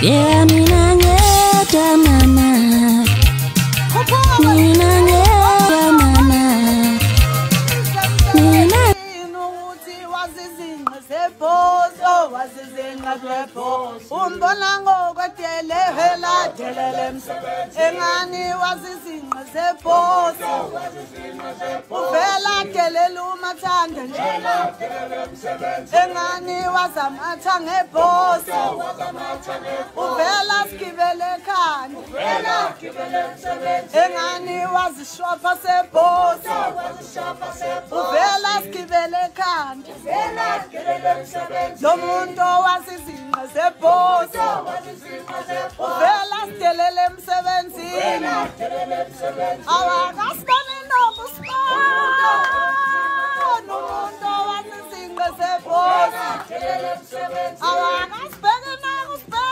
Yeah, mina ngedwa mama, mina ngedwa mama, mina ukuthi wazizinqe zebhoso, wazizinqe zebhoso, umbona ngokwedele hela delele emsebenzi, engani wazizinqe zebhoso, uvela delela umathanda nje, engani wazamatha ngebhoso, uvela sigibele ekhanda, engani wazishopha sebhoso, uvela sigibele ekhanda, lo muntu owazizinqe zebhoso, uvela sidelele emsebenzini, awakasiboni nokusibona umuntu owazizinqe zebhoso, awakasibheki nokusibheka.